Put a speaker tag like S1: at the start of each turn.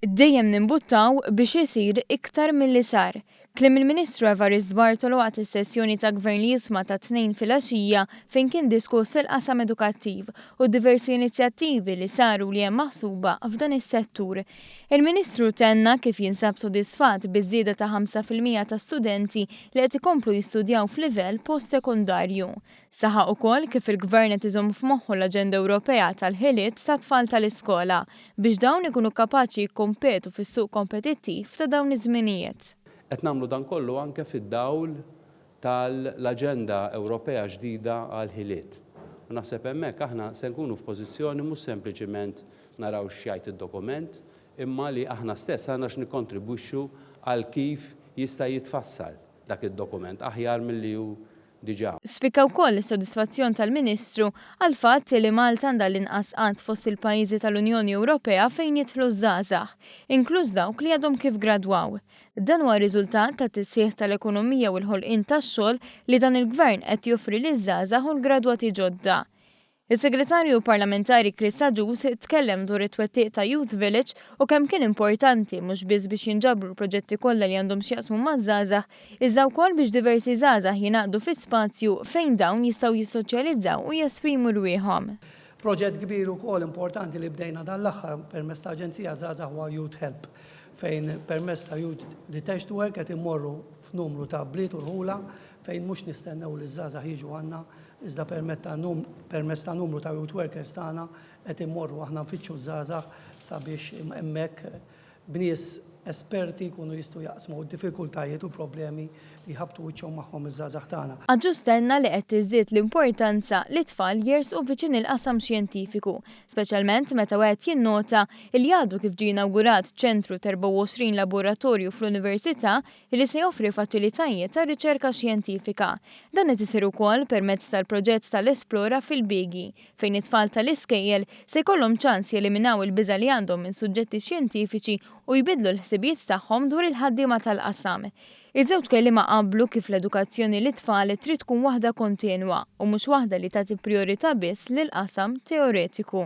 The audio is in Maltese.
S1: Dejjem nimbuttaw biex isir iktar milli sar. Kliem il-Ministru Evarist Bartolo waqt is-sessjoni ta' Gvern li Jisma' tat-Tnejn filgħaxija fejn kien diskuss il-qasam edukattiv u d-diversi inizjattivi li saru u li hemm maħsuba f'dan is-settur. Il-Ministru tenna kif jinsab sodisfatt biż-żieda ta' 5% ta' studenti li qed ikomplu jistudjaw f'livell post-sekondarju. Saħaq ukoll kif il-Gvern qed iżomm f'moħħu l-Aġenda Ewropea tal-Ħiliet tat-tfal tal-iskola biex dawn ikunu kapaċi jikkompetu fis-suq kompetittiv ta' dawn iż-żminijiet.
S2: Qed nagħmlu dan kollu anke fid-dawl tal-Aġenda Ewropea ġdida għall-Ħiliet. U naħseb hemmhekk aħna se nkunu f'pożizzjoni mhux sempliċiment naraw x'jgħid id-dokument, imma li aħna stess għandna x'nikkontribwixxu għal kif jista' jitfassal dak id-dokument aħjar milli hu diġà.
S1: Spikka wkoll is-sodisfazzjon tal-Ministru għall-fatt li Malta għandha l-inqas qgħad fost il-pajjiżi tal-Unjoni Ewropea fejn jidħlu ż-żgħażagħ, inkluż dawk li għadhom kif gradwaw. Dan huwa riżultat tat-tisħiħ tal-ekonomija u l-ħolqien tax-xogħol li dan il-Gvern qed joffri liż-żgħażagħ u l-gradwati ġodda. Is-Segretarju Parlamentari Chris Agius tkellem dwar it-twettiq ta' Youth Village u kemm kien importanti mhux biss biex jinġabru l-proġetti kollha li għandhom x'jaqsmu maż-żgħażagħ iżda wkoll biex diversi żgħażagħ jingħaqdu fi spazju fejn dawn jistgħu jissoċjalizzaw u jesprimu rwieħhom.
S3: Proġett kbir ukoll importanti li bdejna dan l-aħħar permezz ta' Aġenzija Żgħażagħ huwa Youth Help fejn permezz ta' Youth Detached Work qed immorru f'numru ta' bliet u rħula fejn mhux nistennew li ż-żgħażagħ jiġu għandna Iżda permezz ta' numru ta' youth workers tagħna qed immorru aħna nfittxu ż-żgħażagħ sabiex hemmhekk b'nies esperti jkunu jistgħu jaqsmu d-diffikultajiet u l-problemi li jħabbtu wiċċhom magħhom iż-żgħażagħ tagħna.
S1: Agius tenna li qed tiżdied l-importanza li t-tfal jersqu viċin il-qasam xjentifiku, speċjalment meta wieħed jinnota li għadu kif ġie inawgurat ċentru t'24 laboratorju fl-Università li se joffri faċilitajiet għar-riċerka xjentifika. Dan qed isir ukoll permezz tal-proġett tal-Esplora fil-Biegi, fejn it-tfal tal-iskejjel se jkollhom ċans jeliminaw il-biża' li għandhom minn suġġetti xjentifiċi u jbiddlu l-ħsibijiet tagħhom dwar il-ħaddiema tal-qasam. Iż-żewġ kelliema qablu kif l-edukazzjoni lit-tfal trid tkun waħda kontinwa u mhux waħda li tagħti prijorità biss lill-qasam teoretiku.